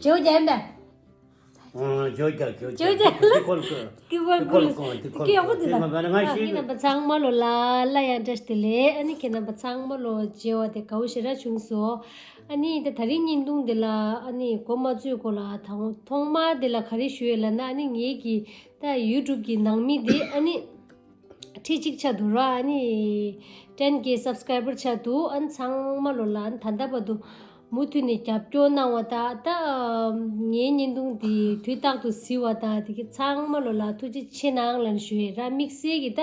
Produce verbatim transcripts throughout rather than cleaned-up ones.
བྱེའུ་རྒྱལ་ཡིན་པས། ཨོ། ཇོ་རྒྱལ། ཇོ་རྒྱལ། ཇོ་རྒྱལ། དེ་ཁོལ་གོ། དེ་ཁོལ་གོ། དེ་ཁོལ་གོ། དེ་ཁོལ་གོ། ཡག་པོ་འདུག་ད། ང་ང་ཨ། ཤེས། ཁྱེད་རྣམ་པ་ཚང་མ་ལོ་ལ་ལ་ཡང་བཀྲ་ཤིས་བདེ་ལེགས། ཨ་ནི་ཁྱེད་རྣམ་པ་ཚང་མ་ལོ་མཇལ་བ་དེ་དགའ་བོ་ཞེ་དྲག་བྱུང་སོང་། ཨ་ནི་ད་དེ་རིང་བརྙན་ཐུང་འདི་ལ་ཨ་ནི་འགོ་མ་བཙུགས་གོང་ལ་ད་ཐོག་མ་འདི་ལ་ག་རེ་ཞུ་ཡོད་ལབ་ན། ཨ་ནི་ངེད་ཀྱི་ད་ཡུ་ཊུབ་ཀྱི་ནང་མི་འདི་ཨ་ནི་ཁྲི་གཅིག་ཆགས་འདུག་ར། ཨ་ནི་ཊེན་ཀེ་སབ་སི་ཀ་རའི་བར་ཆགས་འདུག། ཨ་ནི་ཚང་མ་ལོ་ལ་ཨ་ནི་ད་ལྟ་བར་དུ་མུ་མཐུད་ནས་རྒྱབ་སྐྱོར་གནང་བ་དང་། ད་ངའི་བརྙན་ཐུང་འདི་དུས་རྟག་ཏུ་གཟིགས་པ་དང་དེ་གི་ཚང་མ་ལོ་ལ་ཐུགས་རྗེ་ཆེ་གནང་ལབ་ཞུ་ཡས་ར། དམིགས་བསལ་གྱི་ད་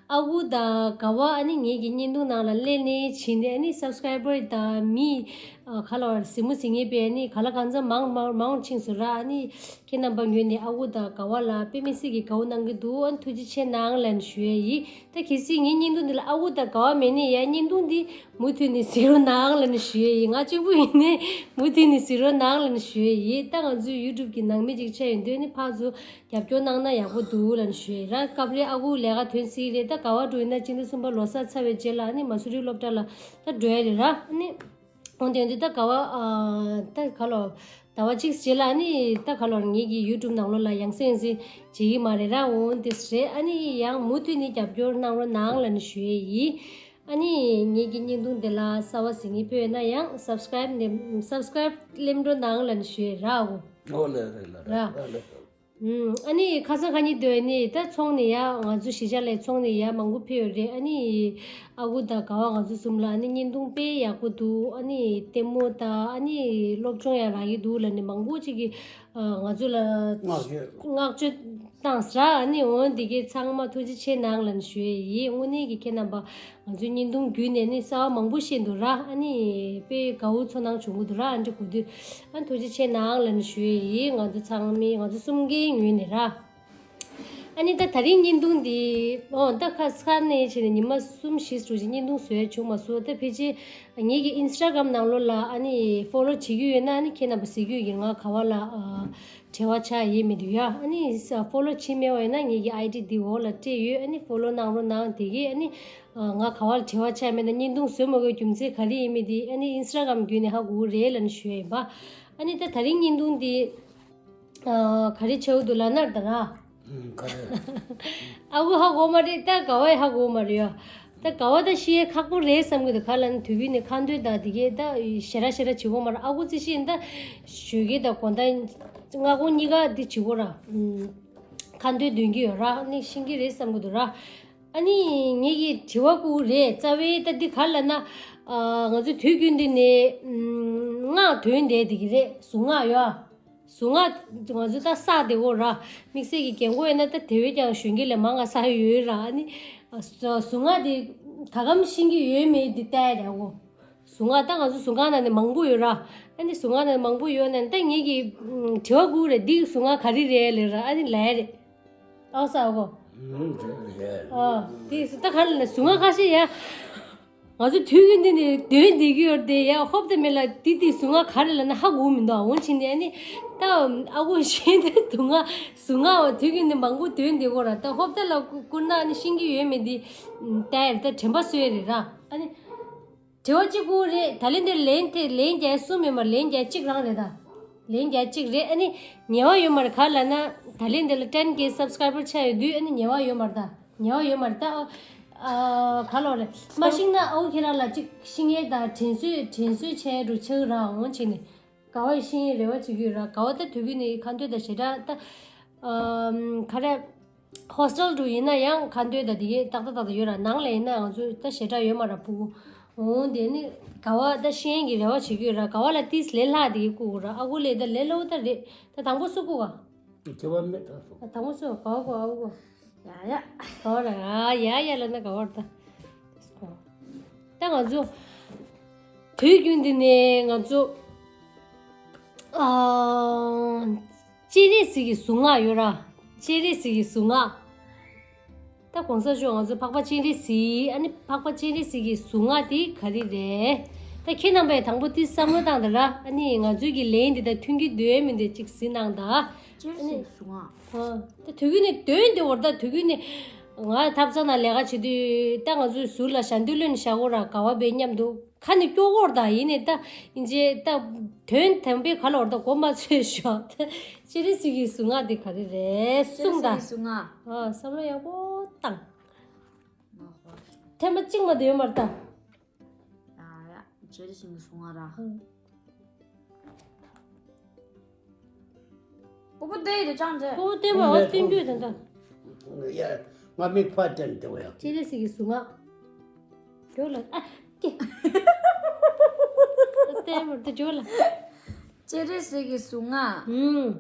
ཨ་ཁུ་དང་དགའ་བ་ཨ་ནི་ངེད་ཀྱི་བརྙན་ཐུང་ནང་ལ་སླེབས་ནས་བྱས་ནས་ཨ་ནི་སབ་སི་ཀ་རའི་བར་དང་མི་ཨ་ག་ལ་བར་གཟིགས་མོ་གཟིགས་མཁན་པས་ཨ་ནི་ག་ལ་གང་འཚམ་མང་མང་མང་ཕྱིན་སོང་ར། ཨ་ནི་ཁྱེད་རྣམ་པ་ངོས་ནས་ཨ་ཁུ་དང་དགའ་བ་ལ་དཔེ་མི་སྲིད་ཀྱི་དགའ་བོ་གནང་གི་འདུག། ཨ་ནི་ཐུགས་རྗེ་ཆེ་གནང་ལབ་ཞུ་ཡས་ཡིན། ད་གལ་སྲིད་ངའི་བརྙན་ཐུང་འདི་ལ་ཨ་ཁུ་དང་དགའ་བ་མེད་ནའི་ཡ་བརྙན་ཐུང་འདི་མུ་མཐུད་ནས་གཟིགས་རོགས་གནང་ལབ་ཞུ་ཡས་ཡིན། ང་གཅིག་པུ་ཡིན་ནའི་མུ་མཐུད་ནས་གཟིགས་རོགས་གནང་ལབ་ཞུ་ཡས་ཡིན། ད་ང་ཚོའི་ཡུ་ཊུབ་ཀྱི་ནང་མི་ཅིག་ཆགས་ཡོང་དུས་ནི་ཕར་ཚུར་རྒྱབ་སྐྱོར་གནང་ན་ཡག་པོ་འདུག་ལབ་ཞུ་ཡས་ར། སྐབས་རེ་ཨ་ཁུ་ལས་ཀ་ཐོན་སྲིད་རེད། ད་དགའ་བ་འགྲོ་ཡིན་ན་སྤྱི་ཟླ་གསུམ་པ་ལོ་གསར་ཚར་བའི་རྗེས་ལ་ཨ་ནི་མ་སུ་རི་སློབ་གྲྭ་ལ་ད་འགྲོ་ཡས་རེད་ར། ཨ་ནི། འོན་ཏེ་འདི་ད་ག་བ་ཨ་ད་ག་ལོ་ཟླ་བ་གཅིག་རྗེས་ལ་ནི་ད་ག་ལོ་ངེད་ཀྱི་ཡུ་ཊུབ་ནང་ལོགས་ལ་ཡང་སེ་ཡང་སེ་བྱེད་ཀྱི་མ་རེད་ར། འོན་ཏེ་རེད། ཨ་ནི་ཡང་མུ་མཐུད་ནས་རྒྱབ་སྐྱོར་གནང་རོགས་གནང་ལབ་ནས་ཞུ་ཡས་ཡིན། ཨ་ནི་ངེད་ཀྱི་བརྙན་ཐུང་འདི་ལ་གསར་བ་གཟིགས་མཁན་ཕེབས་ཡོད་ན་ཡང་སབ་སི་ཀ་རའིབ་ནས་སབ་སི་ཀ་རའིབ་ལེམ་འགྲོ་གནང་ལབ་ནས་ཞུ་ཡས་ར། འོ། ཨོ་ལེ་རེད་ལ་ར། ར། ཨ་ལེ། ཨུམ། ཨ་ནི་ཁ་སང་ཁ་ཉིན་དུ་ནི་ད་ཚོང་ནས་ཡ་ང་ཚོ་གཞིས་ཆགས་ལ་ཚོང་ནས་ཡ་མང་པོ་ཕེབས་ཡོད་རེད། ཨ་ནི་ཨ་ཁུ་དང་དགའ་བ་ང་ཚོ་གསུམ་ལ་ཨ་ནི་བརྙན་ཐུང་དཔེ་ཡག་པོ་འདུག། ཨ་ནི་ལྟད་མོ་དང་ཨ་ནི་སློབ་སྦྱོང་ཡང་རག་གི་འདུག་ལབ་ནས་མང་པོ་ཅིག་གིས་ང་ཚོ་ལ་བསྔགས་བརྗོད། བསྔགས་བརྗོད་བཏང་ས་ར། ཨ་ནི་འོ་འདི་གའི་ཚང་མ་ཐུགས་རྗེ་ཆེ་གནང་ལབ་ནས་ཞུ་ཡས་ཡིན། དངོས་གནས་ཀྱི་ཁྱེད་རྣམ་པ། ང་ཚོའི་བརྙན་ཐུང་བརྒྱུད་ནས་ནི་གསར་བ་མང་པོ་ཤེས་འདུག་ར། ཨ་ནི་དཔེ་དགའ་བོ་ཚོར་སྣང་བྱུང་གི་འདུག་ར། ཨ་འདྲ་གོ་དུས་ཨ་ཐུགས་རྗེ་ཆེ་གནང་ལབ་ནས་ཞུ་ཡས་ཡིན། ང་ཚོ་ཚང་མས་ང་ཚོ་གསུམ་ཀའི་ངོས་ནས་ར། ཨ་ནི་ད་དེ་རིང་བརྙན་ཐུང་འདི་ཨོ་ད་ཁ་སང་ནས་བྱས་ནས་ཉི་མ་གསུམ་བཞི་ཙམ་ཅིག་བརྙན་ཐུང་བཟོས་བྱུང་མ་སོང་། ད་ཕལ་ཆེར་ངེད་ཀྱི་ཨིན་སི་ཊ་གྷ་རམ་ནང་ལོགས་ལ་ཨ་ནི་ཕོ་ལོ་བྱེད་ཀྱི་ཡོད་ན་ཨ་ནི་ཁྱེད་རྣམ་པ་གཟིགས་ཀྱི་ཡོད་ཀྱི། ང་ག་བ་ལ་ཨ། བྲེལ་བ་ཆགས་ཡས་མི་འདུག་ཡ། ཨ་ནི་ཕོ་ལོ་བྱེད་མེད་པ་ཡིན་ན་ངེད་ཀྱི་ཨའི་ཌི་འདི་འོག་ལ་སྤྲད་ཡོད། ཨ་ནི་ཕོ་ལོ་གནང་རོགས་གནང་། དེ་གིས་ཨ་ནི་ང་ག་བ་ལ་བྲེལ་བ་ཆགས་མེད་ན་བརྙན་ཐུང་བཟོ་མ་དགོས་རྒྱུ་མཚན་ག་རེ་ཡིན་མིན་དེ་ཨ་ནི་ཨིན་སི་ཊ་གྷ་རམ་བརྒྱུད་ནས་ཧ་གོ་གི་རེད་ལབ་ནས་ཞུ་ཡ་ཡིན་པ། ཨ་ནི་ད་དེ་རིང་བརྙན་ཐུང་འདི་ག་རེ་བྱེད་འདུག་ལབ་ན་ད་ར། ཨ་ཁུ་ཧ་གོ་མ་རེད། ད་དགའ་བ་ཡང་ཧ་གོ་མ་རེད་ཡ། ད་དགའ་བ་ད་ཤེས་ཡས་ཁག་པོ་རེད་བསམ་གི་འདུག། ག་ལ་ནི་དུས་རྒྱུན་ནས་ཁ་འདོན་དང་དེ་གས་ད་ཞེ་དྲག་ཞེ་དྲག་བྱེད་གོ་མ་རེད། ཨ་ཁུ་རྩིས་ཤིག་ད་ཞོགས་ཀས་དང་དགོང་དག་སྔ་དགོང་གཉིས་ཀ་འདི་བྱེད་གོ་ར། ཁ་འདོན་འདོན་གྱི་ཡོད་ར། ནི་ཤེས་ཀྱི་རེད་བསམ་གི་འདུག་ར། ཨ་ནི་ངེད་ཀྱི་དྲི་བ་ཁུག་རེད། རྩ་བའི་ད་འདི་ག་ལ་ན་ང་ཚོ་དུས་རྒྱུན་འདི་ནས་སྔགས་འདོན་བསྡད་དེ་གི་རེད། གཟུངས་སྔགས་ཡོད། གཟུངས་སྔགས་ང་ཚོ་ད་བསགས་བསྡད་གོ་ར། དམིགས་བསལ་གྱི་རྒན་གོག་ཡིན་ན་ད་དེ་བས་ཀྱང་གཞོན་སྐྱེས་ལས་མང་ང་བསགས་ཡོད་ར། ཨ་ནི་གཟུངས་སྔགས་དེ་ག་གམ་ཤེས་ཀྱི་ཡོད་མེད་དེ་ལྟ་ཡ་རེད་གོ། གཟུངས་སྔགས་ད་ང་ཚོ་གཟུངས་སྔགས་ནང་ནས་མང་པོ་ཡོད་ར། ཨ་ནི་གཟུངས་སྔགས་ནང་ནས་མང་པོ་ཡོད་ནས་ད་ངེད་ཀྱི་དྲི་བ་ཁུག་རེད། འདི་གཟུངས་སྔགས་ག་རེ་རེད་ལབ་ར། ཨ་ནི་ལབ་ཡ་རེད། ཨའོ་ས་ཨ་གོ། ཨ་དེ་ད་ག་ལ་ན་གཟུངས་སྔགས་ཁ་ཤས་ཡ། ང་ཚོ་དུས་རྒྱུན་འདི་ནས་འདོན་བསྡད་ཀྱི་ཡོད་དེ་ཡ། ཧོབ་ཏེ་མེད་ལ་དེ་དེ་གཟུངས་སྔགས་ག་རེ་ལབ་ན་ཧ་གོ་མི་འདུག། འོན་ཅིག་ནས་ཨ་ནི་ད་ཨ་ཁུ་ཤེས་དེ་དུ་ང་གཟུངས་སྔགས་དུས་རྒྱུན་ནས་མང་པོ་འདོན་བསྡད་གོ་ར། ད་ཧོབ་ཏེ་ལ་བསྐུར་ན་ཨ་ནི་ཤེས་ཀྱི་ཡོད་མེད་དེ་ད་ཡར་ད་དྲན་པ་གསོས་རེད་ར། ཨ་ནི་དྲི་བ་གཅིག་པུ་རེད། ད་ལན་འདིར་ལན་དེ་ལན་རྒྱག་གསུམ་མེད་མར་ལན་རྒྱག་གཅིག་རང་རེད་ད། ལན་རྒྱག་གཅིག་རེད། ཨ་ནི་ཉེ་བ་ཡོད་མར་ག་ལ་ན་ད་ལན་འདི་ལ་ཊེན་ཀེ་སབ་སི་ཀ་རའི་བར་ཆགས་ཡོད་དུས་ཨ་ནི་ཉེ་བ་ཡོད་མར་ད། ཉེ་བ་ཡོད་མར་ད། ཨ་ག་ལོ་རེད། མ་ཤེས་ན་ཨ་ཁུ་ཁྱེད་རང་ལ་གཅིག་ཤེས་ངེས་ད་དྲན་གསོས་དྲན་གསོས་བྱས་འགྲོ་ཆགས་རང་འོང་བྱས་ནས་ག་བ་ཤེས་ངེས་རེ་བ་བྱེད་ཀྱི་ཡོད་ར། ག་བ་ད་དུས་རྒྱུན་ནས་ཁ་འདོན་ད་ཞེ་དྲག་ད་ག་རེ། ཧོ་སི་ཊེལ་དུ་ཡིན་ན་ཡང་ཁ་འདོན་ད་དེ་གའི་ཏག་ཏག་ཏག་ཏག་ཡོད་ར། ནང་ལ་ཡིན་ན་ང་ཚོ་ད་ཞེ་དྲག་ཡོད་མ་ར་ཕྲུ་གུ། འོང་དེ་ནི་ག་བ་ད་ཤེས་ཡོན་གྱི་རེ་བ་བྱེད་ཀྱི་ཡོད་ར། ག་བ་ལ་ཏིས་ལས་སླ་དེ་གའི་བསྐུར་གོ་ར། ཨ་ཁུ་ལས་ད་ལས་སླ་བོ་ད་རེད། ད་དང་པོ་སུ་བསྐུར་ག་དེ་བ་མེད་ད་སོ། ད་དང་པོ་སུ་ག་བ་བསྐུར། ཨ་ཁུ་བསྐུར། ཡ་ཡ། ག་བ་ར་ཡ་ཡ་ལ་ན་ག་བ་ར་ད། ད་ང་ཚོ་དུས་རྒྱུན་འདི་ནས་ང་ཚོ་ཨ། སྤྱན་རས་གཟིགས་ཀྱི་གཟུངས་སྔགས་ཡོད་ར། སྤྱན་རས་གཟིགས་ཀྱི་གཟུངས་སྔགས། ད་གོང་ས་མཆོག་ང་ཚོ་འཕགས་པ་སྤྱན་རས་གཟིགས། ཨ་ནི་འཕགས་པ་སྤྱན་རས་གཟིགས་ཀྱི་གཟུངས་སྔགས་དེ་ག་རེ་རེད། ད་ཁྱེད་རྣམ་པས་དང་པོ་དེ་བསམ་བློ་བཏང་དང་ར། ཨ་ནི་ང་ཚོའི་གི་ལན་འདི་དང་མཐུན་གྱི་འདུག་མི་འདུག་ཅིག་གཟིགས་གནང་དང་། སྤྱན་རས་གཟིགས་ཀྱི་གཟུངས་སྔགས། ཨ། ད་དུས་རྒྱུན་ནས་འདོན་དེ་བར་ད་དུས་རྒྱུན་ནས་ང་ཐབ་ཚང་ནང་ལས་ཀ་བྱེད་དུས་ད་ང་ཚོའི་ཟུར་ལ་ཞལ་འདོན་ལོན་བཞག་གོ་ར། ག་བ་བས་མཉམ་དུ། ཁ་ནས་སྐྱོ་བོར་ད་ཡིན་ནས་ད་ཡིན་ཅེ་ད་དོན་དམ་པའི་ག་ལ་བར་ད་གོ་མ་ཚོད་ཤོག་སྤྱན་རས་གཟིགས་ཀྱི་གཟུངས་སྔགས་དེ་ག་རེ་རེད་གསུངས་ད། གཟུངས་སྔགས། ཨ་བསམ་བློ་ཡག་པོ་བཏང་། ཐེངས་མ་གཅིག་མ་དེ་ཡོད་མ་རེད་ད། ཡ་ཡ། སྤྱན་རས་གཟིགས་ཀྱི་གཟུངས་སྔགས་ར། ཨོ་པོ་ཏེ་རེ་ཅང་རེ། ཨོ་ཏེ་མ་ཨོ་ཏེ་རྒྱུ་དེ་འདྲ། ཡ། ང་མིག་ཕ་ཏན་ཏེ་བ་ཡ། སྤྱན་རས་གཟིགས་ཀྱི་གཟུངས་སྔགས། འགྲོ་ལ་ཨ་ཀྱེ། ཨོ་ཏེ་མ་ཏེ་འགྲོ་ལ། སྤྱན་རས་གཟིགས་ཀྱི་གཟུངས་སྔགས། ཨུམ།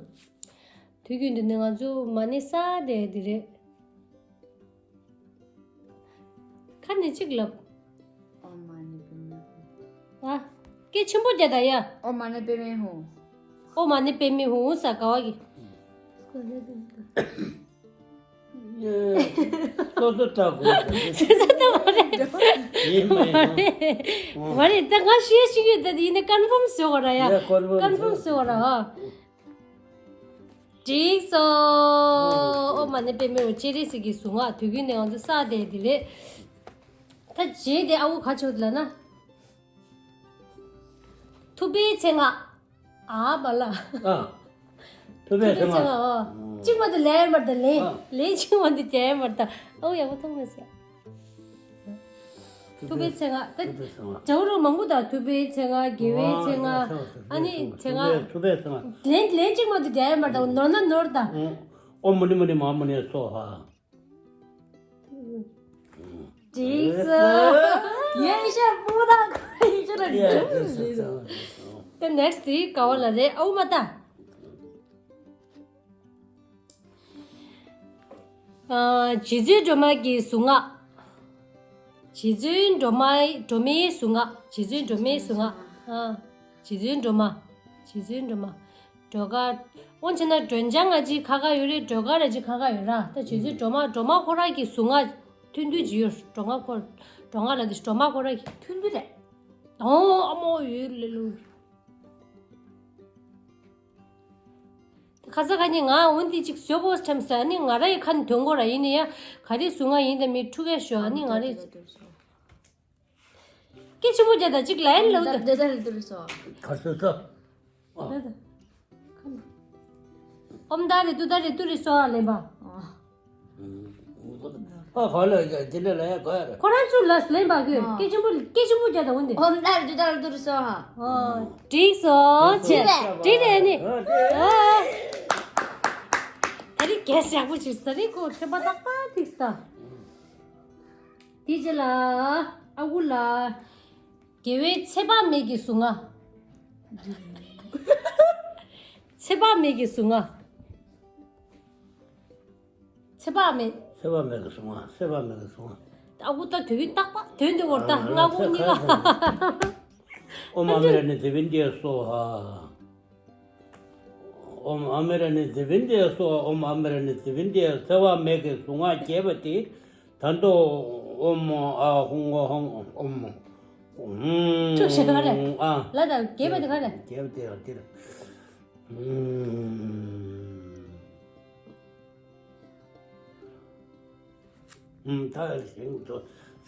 དུས་རྒྱུན་དུ་ནི་ང་ཚོ་མ་ཎི་བསགས་བསྡད་དེ་རེད། ཁ་ནས་གཅིག་ལབ། ཨོཾ་མ་ཎི་པདྨེ་ཧཱུྃ། ཨ། སྐད་ཆེན་པོ་རྒྱག་ད་ཡ། ཨོཾ་མ་ཎི་པདྨེ་ཧཱུྃ། ཨོཾ་མ་ཎི་པདྨེ་ཧཱུྃ་ཟེར་ག་བ་གི། སོ་སོ་ལྟ་དགོས། སོ་སོ་ལྟ་མ་རེད། ཡིན་མ་ཡིན། མ་རེད་ད་ང་ཤེས་ཤིག་ཡོད་ད་ཡིན་ནི་ཀོན་ཕོམ་བཟོ་ག་ར་ཡ། ཡ་ཀོན་ཕོམ་ཀོན་ཕོམ་བཟོ་ག་ར་ཨ། འགྲིག་སོང་། ཨོཾ་མ་ཎི་པདྨེ་ཧཱུྃ། སྤྱན་རས་གཟིགས་ཀྱི་གཟུངས་སྔགས་དུས་རྒྱུན་ནས་ང་ཚོ་བསགས་བསྡད་དེ་རེད། ད་རྗེས་དེ་ཨ་ཁུ་ག་ཆོད་ལ་ན། ཐུབ་པའི་མཚན་སྔགས། ཨ་མ་ལ། ཨ། ཐུབ་པའི་མཚན་སྔགས། ཨ། གཅིག་མ་གཏོགས་ལན་མ་ད་ལན། ཨ། ལན་གཅིག་མ་གཏོགས་རྒྱག་མ་ད། ཨོ་ཡག་པོ་མཐོང་མེད་ས། ཐུབ་པའི་མཚན་སྔགས་ད། ཐུབ་པའི་མཚན་སྔགས། འདྲ་བོ་རུ་མང་པོ་དང་ཐུབ་པའི་མཚན་སྔགས་དགེ་བའི་མཚན་སྔགས། ཨ་ནི་མཚན་སྔགས། ཐུབ་པའི་མཚན་སྔགས། ལན་ལན་གཅིག་མ་གཏོགས་རྒྱག་མ་ད་ནོར་ན་ནོར་ད། ཨོཾ་མ་ཎི་མ་ཎི་མ་ཧཱ་མ་ཎི་སྭཱ་ཧཱ། འགྲིག་སོང་། ཡེ་ཤ་པུ་དང་ཁོ་ཡེ་ཤ་ལ་འགྲིག་སོང་། དེ་ནེགསི་དེ་ག་བ་ལ་རེད་ཨའུ་མ་ད། ཨ། རྗེ་བཙུན་སྒྲོལ་མ་གི་གཟུངས་སྔགས། རྗེ་བཙུན་སྒྲོལ་མ་སྒྲོལ་མའི་གཟུངས་སྔགས། རྗེ་བཙུན་སྒྲོལ་མའི་གཟུངས་སྔགས། ཨ། རྗེ་བཙུན་སྒྲོལ་མ། རྗེ་བཙུན་སྒྲོལ་མ། སྒྲོལ་དཀར། འོ་བྱས་ན་སྒྲོལ་ལྗང་ང་ཅིག་ཁ་ཁ་ཡོད་རེད། སྒྲོལ་དཀར་ར་ཅིག་ཁ་ཁ་ཡོད་ར། ད་རྗེ་བཙུན་སྒྲོལ་མ་སྒྲོལ་མ་ཁོ་ར་གི་གཟུངས་སྔགས་ཐུན་བསྡུས་ཅིག་ཡོད། སྒྲོལ་མ་ཁོ། སྒྲོལ་མ་ལ་དེ་སྒྲོལ་མ་ཁོ་ར་གི་ཐུན་བསྡུས་རེད། ཨོ་ཨ་མོ་ཡོད་ལེ་ལོ། ཁ་ས་ཁ་ཉིན་ང་འོན་ཏེ་ཅིག་བཟོ་དགོས་ཐམས་ས་ནི་ང་ར་ཡི་ཁ་ནས་དོན་གོ་ར་ཡིན་ནི་ཡ། ག་རེ་གཟུངས་སྔགས་ཡིན་ད་མི་ཁྲུ་གས་ཤོ་ཨ་ནི་ང་རེ། སྐད་ཆེན་པོ་རྒྱག་དང་ཅིག་ལན་ལོ་ད། ད་ད་ལ་ཏུ་རི་སོ། གར་སོ་ཏོ། ཨོམ་ད་རེ་ཏུ་ད་རེ་ཏུ་རི་སོ་ཨ་ལེན་པ། ཨ་ག་ལ་ཡ་དེ་འདྲ་ལ་ཡ་ག་ཡ་རེ། ཁོ་རང་ཚོ་ལ་ལེན་པ་གི་སྐད་ཆེན་པོ་སྐད་ཆེན་པོ་རྒྱག་དང་འོན་ཏེ། ཨོམ་ད་རེ་ཏུ་ད་རེ་ཏུ་རི་སོ་ཧ། འགྲིག་སོ་ཆེ། འགྲིག་རེད་ནི། ད་རེ་གས་ཡག་པོ་བྱེད་ད་རེ་ཁོ་ཁྱོད་པ་ཏག་ཏག་ཐིག་ས། དེ་རྗེས་ལ་ཨ་ཁུ་ལ་དགེ་བའི་ཚེ་དཔག་མེད་ཀྱི་གཟུངས་སྔགས། ཚེ་དཔག་མེད་ཀྱི་གཟུངས་སྔགས། ཚེ་དཔག་མེད། ཚེ་དཔག་མེད་ཀྱི་གཟུངས་སྔགས། ཚེ་དཔག་མེད་ཀྱི་གཟུངས་སྔགས། ཨ་ཁུ་ད་དུས་ཀྱི་རྟག་པ་དོན་དུ་བོར་ད་ང་ཁུ་གཉིས་ཀ། ཨོཾ་ཨ་མི་ར་ཎི་དེ་བི་འདི་ཡ་སྭཱ་ཧཱ། ཨོཾ་ཨ་མི་ར་ཎི་དེ་བི་འདི་ཡ་སྭཱ་ཧཱ། ཨོཾ་ཨ་མི་ར་ཎི་དེ་བི་འདི་ཡ། ཚེ་དཔག་མེད་ཀྱི་གཟུངས་སྔགས་རྒྱས་པ་དེ། ད་དོ། ཨོཾ་ཨ་ཧུང་ཨ་ཧང་ཨོཾ། ཁྱོད་ཞེ་ག་རེད། ཨ། ལ་དང་རྒྱས་པ་དེ་ག་རེད། རྒྱས་པ་དེ་ཡང་དེ་རེད། ད་ཞིང་དུ་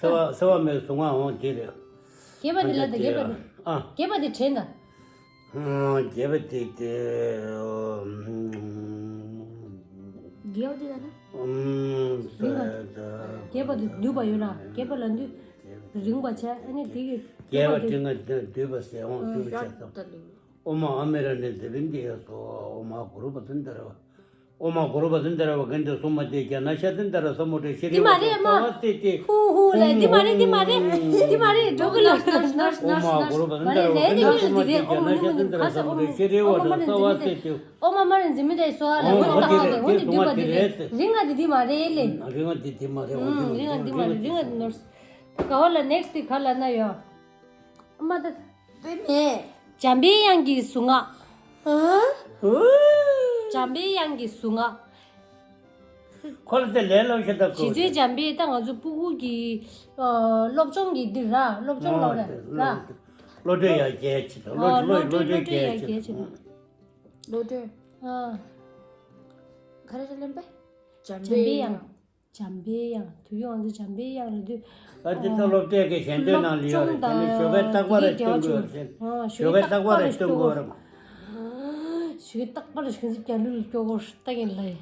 སེ་བ་སེ་བ་མེད་གཟུངས་སྔགས་འོང་དེ་རེད། རྒྱས་པ་དེ་ལ་དང་རྒྱས་པ་དེ། ཨ། རྒྱས་པ་དེ་དྲན་དང་། རྒྱས་པ་དེ་དེ། རྒྱས་པ་དེ་ལ་ན། རིང་བ། རྒྱས་པ་དེ་བསྡུས་པ་ཡོད་ན་རྒྱས་པ་ལ་འདུས། རིང་བ་བྱས་ཨ་ནི་དེ་གི། རྒྱས་པ་དེ་ང་བསྡུས་པ་ཟེར་འོང་བསྡུས་པ་བྱས་སོ། ཨོཾ་ཨ་མི་ར་ཎི་དེ་བི་འདི་ཡ་སྭཱ་ཧཱ། ཨོཾ་ཨ་གུ་རུ་བཛྲ་དྷ་ར་བ། ཨོཾ་ཨ་གུ་རུ་བཛྲ་དྷ་ར་བ་གན་དྷེ་སུ་མ་ཏེ་ཛྙཱ་ན་ཤ་ཏན་ཏ་ར་ས་མུ་དྲ་ཤྲཱི་དེ་མ་རེད་ཨ་མ། ཧུ་ཧུ་ལ་དེ་མ་རེད་དེ་མ་རེད་དེ་མ་རེད་འགྲོ་གི་ལ། ཨོཾ་ཨ་གུ་རུ་བཛྲ་དྷ་ར་བ་གན་དྷེ་སུ་མ་ཏེ་ཛྙཱ་ན་ཤ་ཏན་ཏ་ར་ས་མུ་དྲ་ཤྲཱི་ཝ་ར་ས་བ་སེ་ཏེ། ཨོཾ་ཨ་མ་ར་ཎི་འཛིན་མི་འདྲ་སོ་ཨ་ལ། ཨོཾ་ཨ་ཧོ་དེ་དེ་དེ་དེ་དེ་དེ་དེ་དེ་དེ་དེ་དེ་དེ་དེ་དེ་མ་རེད་ལེ། རིང་ང་དེ་དེ་མ་རེད་ཨོ་དེ་རིང་ང་དེ་མ་རེད་རིང་ང་དེ་ནོར། ག་བ་ལ་ནེགསི་དེ་ག་ལ་ན་ཡོད། ཨ་མ་ད། དེ་མེད། འཇམ་པའི་དབྱངས་ཀྱི་གཟུངས་སྔགས། ཨ། འཇམ་པའི་དབྱངས་ཀྱི་གཟུངས་སྔགས། ཁོ་ལ་དེ་ལས་སློབ་ཤ་ད་གོ། རྗེ་བཙུན་འཇམ་པའི་ད་ང་ཚོ་སྤུ་གུ་གི་ཨ་སློབ་སྦྱོང་གི་འདི་ར་སློབ་སྦྱོང་ལོ་རེད་ར། བློ་གྲོས་ཡར་རྒྱས་ཆེ་ད་བློ་ཨ་བློ་བློ་གྲོས་བློ་གྲོས་ཡར་རྒྱས་ཆེ་ད། བློ་གྲོས། ཨ། ག་རེ་རེད་ལེན་པས། འཇམ་པའི་དབྱངས། འཇམ་པའི་དབྱངས། དུས་ཀྱི་དབང་ཚོ་འཇམ་པའི་དབྱངས་ལ་དུས། ཨ་དེ་ད་སློབ་གྲྭའི་གི་ཞལ་འདོན་ནང་ལ་ཡོད་རེད། དེ་ནི་ཞོགས་ཀས་རྟག་པར་སྟོན་དགོས་རེད། ཞོགས་ཀས་རྟག་པར་སྟོན་དགོས་རེད། ཞོགས་ཀས་རྟག་པར་ཞོགས་ཀས་རྒྱ་ལུ་ལ་སྐྱོ་གོ་ལྟ་གིན་ལ་ཡིན།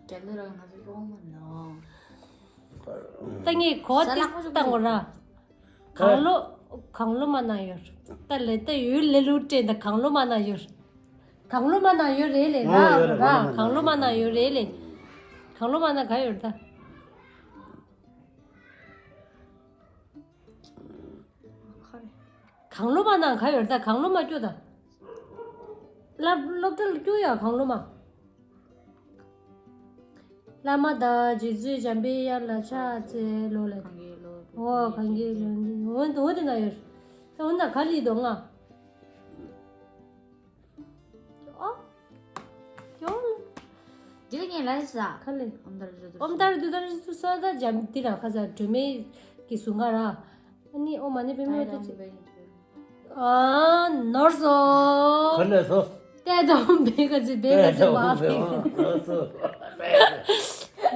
རྒྱ་ལུ་རང་ང་ཚོ་སྐྱོ་གོ་མ་ནོ། ལྟ་ངེས་གོ་ཏི་ལྟ་ངོ་ར། གང་ལོ། གང་ལོ་མ་ན་ཡོད། ད་ལེ་ད་ཡོད་ལེ་ལུ་དྲན་ད་གང་ལོ་མ་ན་ཡོད། གང་ལོ་མ་ན་ཡོད་རེད་ལེ་ང་ཡོད་ར། གང་ལོ་མ་ན་ཡོད་རེད་ལེ། གང་ལོ་མ་ན་ག་ཡོད་ད། གང་ལོ་མ་ན་ག་ཡོད་ད། གང་ལོ་མ་སྐྱོ་ད། སློབ་སློབ་གྲྭ་ལ་སྐྱོ་ཡ་གང་ལོ་མ། བླ་མ་དང་རྗེ་བཙུན་འཇམ་པའི་དབྱངས་ལ་ཕྱག་འཚལ་ལོ་ལ། ཨོ་གང་གི་ལོ་འོན་ཏེ་འོན་ཏེ་ན་ཡོད། ད་འོན་ན་ག་ལི་དོ་ང་། ཨོ། ཡོང་། འདི་ལ་ངས་ལ་ས། ག་ལི། ཨོམ་དར་རི་དུ། ཨོམ་དར་རི་དུ་དར་རི་དུ་ས་ད་འཇམ་འདི་ར་ཁ་ས་སྒྲོལ་མའི་གི་གཟུངས་སྔགས་ར། ཨ་ནི་ཨོ་མ་ནི་པའི་མི་ཏི་ཅི། ཨ་ནོར་སོ། ག་ལེ་སོ། ཏེ་དོམ་བེ་ག་ཟི་བེ་ག་ཟི་མ་བེ།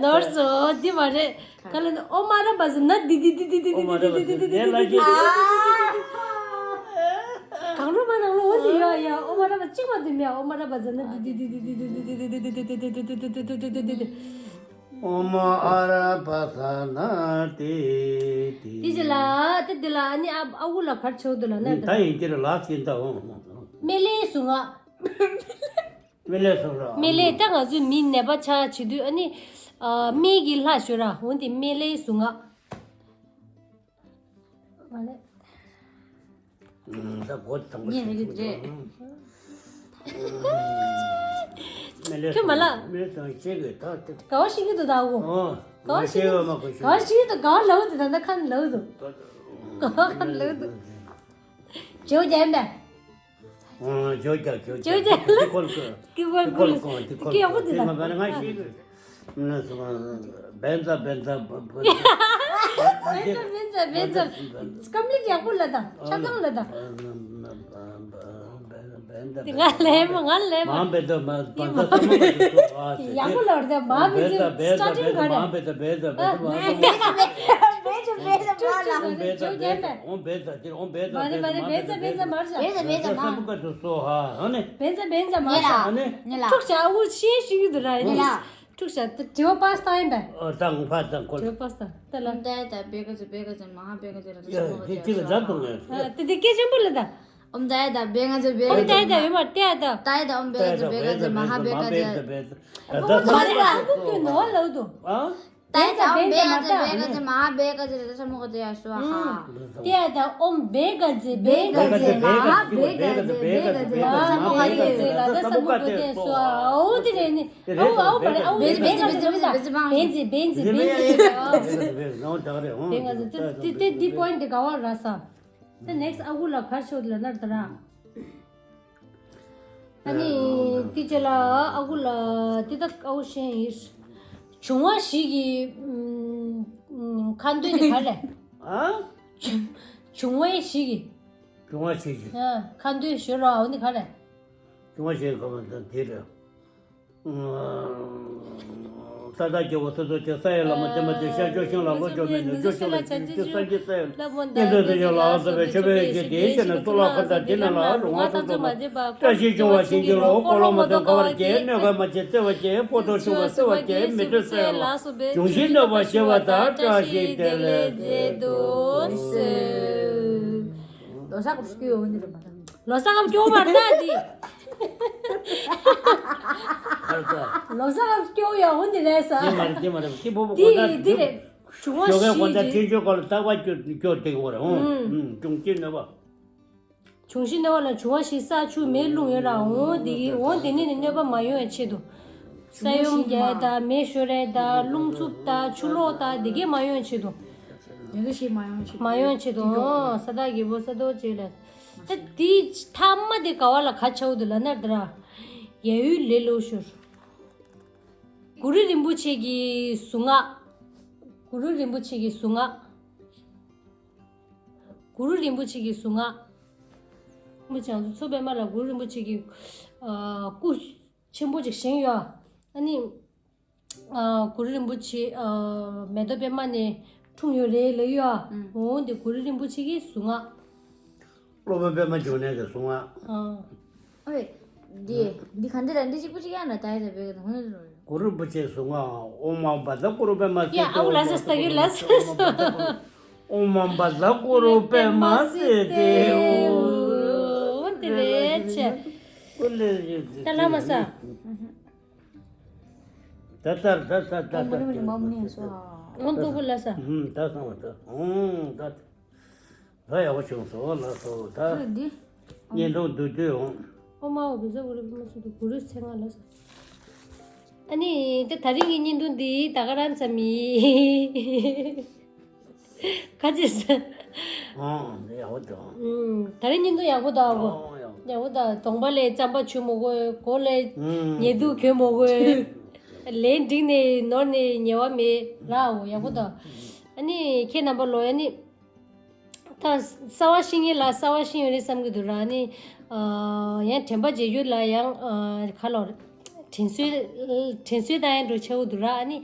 ནོར་སོ། འདི་མ་རེད། ག་ལེ་ཨོ་མ་ར་བ་ཟི་ན་དི་དི་དི་དི་དི་དི་དི་དི་དི་དི་དི་དི། གང་རུ་མ་ནང་ལོ་འོ་དི་ཡ་ཡ་ཨོ་མ་ར་བ་གཅིག་མ་དི་མེ་ཨོ་མ་ར་བ་ཟི་ན་དི་དི་དི་དི་དི་དི་དི་དི། ཨོ་མ་ཨ་ར་པ་ས་ན་ཏེ་ཏེ། དེ་ཅི་ལ་དེ་དེ་ལ་ཨ་ནི་ཨ་ཨ་ཁུ་ལ་གར་ཆེ་བོ་དུ་ལ་ན་ད་ཡིན་ཀྱི་རེད་ལགས་ཟིན་ད་འོང་། སྨན་བླའི་གཟུངས་སྔགས། སྨན་བླའི་གཟུངས་སྔགས། སྨན་བླའི་ད་ང་ཚོས་མི་ནད་པ་ཆགས་བྱེད་དུས་ཨ་ནི་ཨ་སྨན་གྱི་ལྷ་ཞུ་ར་འོན་ཏེ་སྨན་བླའི་གཟུངས་སྔགས། མ་ལེ། ད་གོ་དང་པོ་ཉེ་རེ་གི་རེད། མེ་ལེ་ཁྱོད་མ་ལ། མེ་ལེ་དང་ཤེས་གི་ད་དེ། ག་བ་ཤེས་གི་འདུག་ད་འོ། ཨོ། ག་བ་ཤེས་གི་འདུག་ག་བ་ཤེས་གི་འདུག་ག་བ་ལབ་འདུག་ད་ད་ཁ་ནས་ལབ་འདུག་ག་བ་ཁ་ནས་ལབ་འདུག་ཇོ་རྒྱན་པས། ཨོ་ཇོ་རྒྱ་ཇོ་རྒྱ་ཇོ་རྒྱ་ལ། དེ་ཁོལ་གི། དེ་ཁོལ་གི། དེ་ཁོལ་གི། དེ་ཁོལ་གི། ཡག་པོ་འདུག་ད། དེ་ང་ང་ཤེས་གི། བན་ཛ་བན་ཛ། བན་ཛ་བན་ཛ། སྐམ་ལིག་ཡག་པོ་ལ་དང་ཆ་ཚང་ལ་དང་། དེ་ང་ལས་མ་ང་ལས་མ། མ་བན་ཛ་མ་བན་ཛ་ཡག་པོ་ལ་བར་དེ་མ་བན་ཛ་བན་ཛ། སི་ཊར་ཊིང་ག་རེ། མ་བན་ཛ་བན་ཛ་བན་ཛ་མ་ལ། བན་ཛ་བན་ཛ་མ་ལ། བན་ཛ་བན་ཛ། ཨོ་བན་ཛ་དེ་ཨོ་བན་ཛ། མ་རེད་མ་རེད། བན་ཛ་བན་ཛ་མ་རེད། བན་ཛ་བན་ཛ་མ། བན་ཛ་བན་ཛ་མ། བན་ཛ་བན་ཛ་མ་རེད། ཨ་ནི། ཐུག་ཆ་འུ་ཤེས་ཤིག་འདུག་ར་ཡིན། ཐུག་ཤ་དྲི་བ་པ་སྟ་ཡིན་པས། ཨ་ད་ངོ་ཕ་ད་ཁོ། དྲི་བ་པ་སྟ་ད་ལ། ད་ད་བེ་ག་ཙི་བེ་ག་ཙི་མ་ཧ་བེ་ག་ཙི་ལ་ད་ཡ་ཤི་མོ་དེ་ཅི་ལ་ད་དུང་ངས། ཨ་དེ་དེ་སྐད་ཆེན་པོ་ལ་ད། ཨོམ་ད་ཡ་ད་བེ་ག་ཙི་བེ་ག་ཙི་ཨོམ་ད་ཡ་ད་ཡོད་མ་ཏེ་ཡ་ད། ད་ཡ་ད་ཨོམ་བེ་ག་ཙི་བེ་ག་ཙི་མ་ཧ་བེ་ག་ཙི། ཨ་ད་ད་ད་ད་ད་ད་ད་ད་ད་ད་ད་ད། ཨ། ད་ཡ་ད་ཨོམ་བེ་ག་ཙི་བེ་ག་ཙི་མ་ཧ་བེ་ག་ཙི་ལ་ད་ས་མོ་ག་ཏེ་ཡ་སུ་ཧ། ཏེ་ཡ་ད་ཨོམ་བེ་ག་ཙི་བེ་ག་ཙི་མ་ཧ་བེ་ག་ཙི་བེ་ག་ཙི་མ་ཧ་བེ་ག་ཙི་ལ་ད་ས་མོ་ག་ཏེ་སུ་ཧ། འོ་དེ་རེད་ནི། ཨོ་ཨོ་མ་རེད། ཨོ་བེ་ཙི་བེ་ཙི་བེ་ཙི་བེ་ཙི་བེ་ཙི་བེ་ཙི་བེ་ཙི་བེ་ཙི། ཏེ་ང་ཚོ་ཏེ་ཏེ་འདི་པོ་ཡིན་ཏེ་ག་བ་ར་ས། ཏེ་ནེགསི་ཨ་ཁུ་ལ་གར་ཤོད་ལ་ནར་ད་ར། ཨ་ནི་དེ་རྗེས་ལ་ཨ་ཁུ་ལ་དེ་དག་ཨའུ་ཤེན་ཡིས། འབྱུང་བ་བཞི་གི་ཨུམ་ཁ་འདོན་དེ་ག་རེ། ཨ། འབྱུང་བ་བཞི་གི། འབྱུང་བ་བཞི་གི། ཨ་ཁ་འདོན་ཞུ་རོགས་འོ་ནི་ག་རེ། འབྱུང་བ་བཞི་གི་ཁ་མ་འདོན་དེ་རེད། ས་དང་རྒྱལ་པོ་སྲིད་མཚོ་སྐྱོང་ས་ཡི་བླ་མ་བསྟན་པ་དེ་ཤར་ཕྱོགས་ཤིང་ལ་ལྷོ་ཕྱོགས་མེད་ནས་ཇོ་ཤིང་ལ་ཆེན་ཅི་སངས་རྒྱས་ས་ཡི་བླ་མ་བསྟན་པ་དེ་ལ་ལ་ཟེར་བའི་ཆོས་པའི་ཞིང་དེའི་ཞིང་ནས་གཙུག་ལག་ཁང་དང་དེ་ནས་ལ་རུང་བ་དང་འཛོམས་པ་བཀྲ་ཤིས་འབྱུང་བ་བྱིན་གྱིས་རློབས། འཁོར་ལོ་མ་དང་དགའ་བར་བགྱིད། གནོད་པ་མ་བྱེད་བརྩེ་བ་བསྐྱེད། ཕོ་ཐོག་ཆུང་བ་བརྩེ་བ་བསྐྱེད། མི་འདྲ་ས་ཡི་ལ་འབྱུང་བཞི་གནོད་པ་ཞི་བ་དང་བཀྲ་ཤིས་བདེ་ལེགས་མཛད་དུ་གསོལ། ལོ་གསར་སྐབས་སུ་སྐྱོ་ཡོང་ནི་རེད་མ་རེད། ལོ་གསར་སྐབས་སྐྱོ་བར་ལྟ་འདི། ལོ་གསར་སྐབས་སྐྱོ་ཡོང་འོ་འདི་རེད་ས། དེ་མ་རེད་དེ་མ་རེད། ཁྱི་ཕོ་བོ་དེ་གོ་ད་དེ་རེད། བྱུང་བ་ཞོགས་ཀས་དགོང་དག་བཞི་སྤྲིན་ཆུའི་སྐོར་ལ་རྟག་པར་སྐྱོ་སྐྱོ་དེ་གོ་རེད། ཨོ་འབྱུང་བཞི་གནོད་པ། འབྱུང་བཞི་གནོད་པ་ལ་འབྱུང་བ་བཞི་ས་ཆུ་མེ་རླུང་ཡོད་ར་འོ་འདི་འོ་འདི་ནི་ནི་གནོད་པ་མ་ཡོང་བའི་ཆེད་དུ། ས་ཡོམ་བརྒྱད་དང་མེ་ཤོར་རེ་དང་རླུང་འཚུབ་དང་ཆུ་ལོག་དང་འདི་གས་མ་ཡོང་བའི་ཆེད་དུ། ཡོད་ཤེས་མ་ཡོང་ཆེད་མ་ཡོང་ཆེད་དུ་ཨོ་ས་བདག་གི་བུ་ས་རྡོ་རྗེ་ལ། ད་དེའི་ཐ་མ་དེ་ག་བ་ལ་ག་ཆའོ་དུ་ལ་ནར་དེ་ར། ཡ་ཡུལ་ལེ་ལོ་ཤོར། གུ་རུ་རིན་པོ་ཆེ་གི་གཟུངས་སྔགས། གུ་རུ་རིན་པོ་ཆེ་གི་གཟུངས་སྔགས། གུ་རུ་རིན་པོ་ཆེ་གི་གཟུངས་སྔགས། རིན་པོ་ཆེ་ང་ཚོ་མཚོ་པདྨ་ལ་གུ་རུ་རིན་པོ་ཆེ་གི་ཨ་སྐུ་ཆེན་པོ་ཅིག་བཞེངས་ཡོད། ཨ་ནི། ཨ། གུ་རུ་རིན་པོ་ཆེ། ཨ། མེ་ཏོག་པད་མ་ནས་འཁྲུངས་ཡོད་རེད་ལབ་ཡོད་ཨ། ཨུམ། འོ་དེ་གུ་རུ་རིན་པོ་ཆེ་གི་གཟུངས་སྔགས། སློབ་དཔོན་པད་མ་འབྱུང་གནས་ཀྱི་གཟུངས་སྔགས། ཨ། ཨོའི། འདི་འདི་ག་འདི་ར་འདི་གཅིག་པུ་གཅིག་ཡང་ན་ད་ཡ་ད་བེ་ག་ཧུན་ནི་རོ། གུ་རུ་རིན་པོ་ཆེའི་གཟུངས་སྔགས། ཨོཾ་མ་བཛྲ་གུ་རུ་པདྨ་སིདྡྷི། ཡ་ཨའུ་ལ་ས་སྟ་གི་ལ་ས། ཨོཾ་མ་བཛྲ་གུ་རུ་པདྨ་སིདྡྷི། འོ་དེ་རེད་ཆེ། ཨོ་ལེ་ཡེ་ད་ལ་མ་ས། ད་ལྟར་ད་ལྟར་ད་ལྟར། ཨོཾ་མ་ནི་མ་མ་ནི་སྭཱ་ཧཱ། ཨོཾ་ཏོ་བུ་ལ་ས། ཧུམ་ད་སང་བ་ད་ཨོཾ་ད། ད་ཡག་པོ་བྱུང་སོང་ལགས་སོ་ད། ཁྱོད་འདི། བརྙན་ཐུང་བསྡུས་བསྡུས་འོང་། ཨོཾ་མ་འོ་བཛྲ་གུ་རུ་པདྨ་སིདྡྷི་གུ་རུ་ཚེ་སྔགས་ལ་སོགས། ཨ་ནི་ད་ད་རིང་གི་བརྙན་ཐུང་འདི་ད་ག་རང་ཙམ་ཡིན། ཁ་ཅིག་ཟེར། ཨང་ཡག་པོ་འདུག་ཨང་། ད་རིང་བརྙན་ཐུང་ཡག་པོ་འདུག་ཨ་གོ། ཨང་ཡག་པོ། ཡག་པོ་འདུག་གདོང་པ་ལས་རྩམ་པ་བྱུག་མ་དགོས། མགོ་ལས་ཨང་ཉལ་དུ་གྱོན་མ་དགོས། ལན་འགྲིག་ནས་ནོར་ནས་ཉལ་བ་མེད་ར། འོ་ཡག་པོ་འདུག་ཨ་ནི་ཁྱེད་རྣམ་པ་ལོ་ཨ་ནི། ད་གསར་པ་ཤེས་མཁན་ལ་གསར་པ་ཤེས་ཡོད་རེད་བསམ་གྱི་འདུག་ར། ཨ་ནི། ཡང་དྲན་པ་བརྗེད་རྒྱུ་ལ་ཡང་ཁ་ལོ། དྲན་གསོ། དྲན་གསོ་བཏང་ཡ་འགྲོ་ཆགས་ཀྱི་འདུག་ར། ཨ་ནི།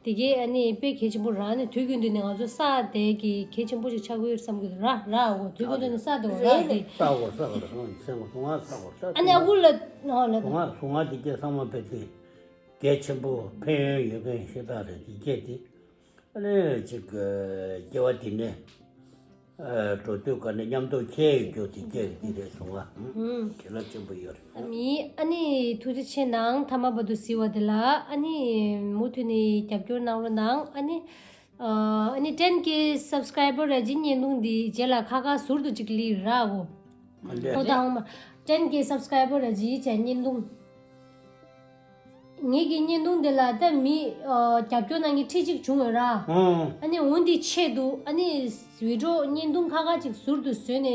དེ་གས་ཨ་ནི་དཔེ་གལ་ཆེན་པོ་ར། ཨ་ནི་དུས་རྒྱུན་དུ་ནས་ང་ཚོ་ས་དེ་གི་གལ་ཆེན་པོ་ཞིག་ཆགས་ཀྱི་ཡོད་བསམ་གྱི་འདུག་ར། ར་འོ་དུས་རྒྱུན་དུ་ནས་ས་དེ་འོ་ར་དེ། ས་འོ་ས་འོ་ས་འོ་ས་འོ་ས་འོ་ས་འོ། ཨ་ནི་ཨ་ཁུ་ལ་ཨོ་ལ། གཟུངས་སྔགས་གཟུངས་སྔགས་དེ་གས་ཚང་མ་དཔེ་དེ་གལ་ཆེན་པོ་ཕན་ཡོན་ཡོད་མཁན་ཤ་སྟག་རེད། དེ་གས་དེ། ཨ་ནི་ཅིག་སྐྱེ་བ་འདི་ནས་འགྲོ་དུས་ག་ནས་མཉམ་དུ་འཁྱེར་ཡོད་རྒྱུ་དེ་སྐྱེ་གི་འདི་རེད་གཟུངས་སྔགས། གལ་ཆེན་པོ་ཡོད་རེད། མི་ཨ་ནི་ཐུགས་རྗེ་ཆེ་གནང་། མཐའ་མ་བར་དུ་གཟིགས་པ་དེ་ལ་ཨ་ནི་མུ་མཐུད་ནས་རྒྱབ་སྐྱོར་གནང་རོགས་གནང་། ཨ་ནི་ཨ་ནི་ཊེན་ཀེ་སབ་སི་ཀ་རའི་བར་ར་ཇི་བརྙན་ཐུང་འདི་རྗེས་ལ་ཁ་ཁ་ཟུར་དུ་ཅིག་ལི་ར་འོ། ཨོ་ད་ཨང་མ་ཊེན་ཀེ་སབ་སི་ཀ་རའི་བར་ར་ཇི་བྱས་བརྙན་ཐུང་། ངེད་ཀྱི་བརྙན་ཐུང་དེ་ལ་ད་མི་ཨ་རྒྱབ་སྐྱོར་གནང་མཁན་ཁྲི་གཅིག་བྱུང་ཡོད་ར། ཨོ། ཨ་ནི་འོ་འདི་ཆེད་དུ་ཨ་ནི་བི་ཌི་ཡོ་བརྙན་ཐུང་ཁ་ཁ་ཅིག་ཟུར་དུ་བཟོས་ནས་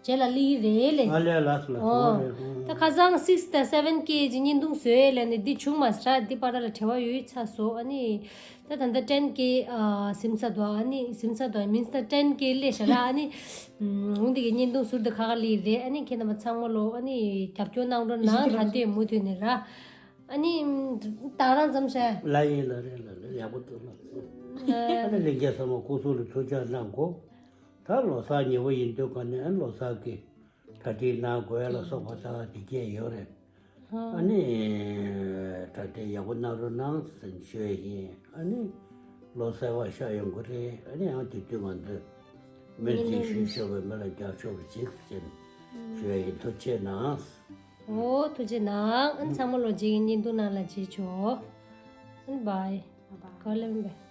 རྗེས་ལ་སླེབས་ཀྱི་རེད་ལེ། ཨ་ལས་ལགས་སོ་ལགས་སོ། ཨོ་རེད། ཨོ། ད་ཁ་སང་སིགས་དང་སེ་བན་ཀེ་ཅིག་བརྙན་ཐུང་བཟོས་ལབ་ནས་འདི་བྱུང་མ་སོང་ར། འདི་བར་ལ་བྲེལ་བ་ཡོད་ཚར་སོང་། ཨ་ནི། ད་ད་ལྟ་ཊེན་ཀེ་ཨ་ཟིན་ཚར་འདུག་ཨ་ནི་ཟིན་ཚར་འདུག་མིན་ད་ཊེན་ཀེ་སླེབས་ཤག་ར། ཨ་ནི་འོ་འདི་གི་བརྙན་ཐུང་ཟུར་དུ་ཁ་ཁ་སླེབས་རེད། ཨ་ནི་ཁྱེད་རྣམ་པ་ཚང་མ་ལོ་ཨ་ནི་རྒྱབ་སྐྱོར་གནང་རོགས་གནང་། ད་ལྟའི་མུ་མཐུད་ནས་ར། ཨ་ནི་ད་རང་ཙམ་བཤད། ལ་ཡིན་ལ་རེད་ལ་རེད། ཡག་པོ་འདུག་ལ། ཨ་ནི་ལྷན་རྒྱས་ཚང་མ་སྐུ་གཟུགས་ལ་ཐུགས་ཅག་གནང་གོ། ད་ལོ་གསར་ཉེ་བོ་ཡིན་དུས་ག་ནས་ཨ་ལོ་གསར་གི་གྲ་སྒྲིག་གནང་དགོས་ལ་སོགས་པ་ད་དེ་གས་ཡོད་རེད། ཨ་ནི་གྲ་སྒྲིག་ཡག་པོ་གནང་རོགས་གནང་ཟེར་ཞུ་ཡ་ཡིན། ཨ་ནི་ལོ་གསར་པ་ཤར་ཡོང་གི་རེད། ཨ་ནི་ཡང་དེ་དུས་ང་ཚོས་སྨོན་ཚིག་ཞུ་ཆོག་པའི་མི་ལ་རྒྱག་ཆོག་པ་ཅིག་ཟེར་ཞུ་ཡ་ཡིན། ཐུགས་རྗེ་གནང་། ཨོ་ཐུགས་རྗེ་གནང་། ཨ་ནི་ཚང་མ་ལོ་རྗེས་ཀྱི་བརྙན་ཐུང་ནང་ལ་མཇལ་ཆོག་ཨ་ནི་བྷའི། བྷའི། ག་ལེམ་བྷའི།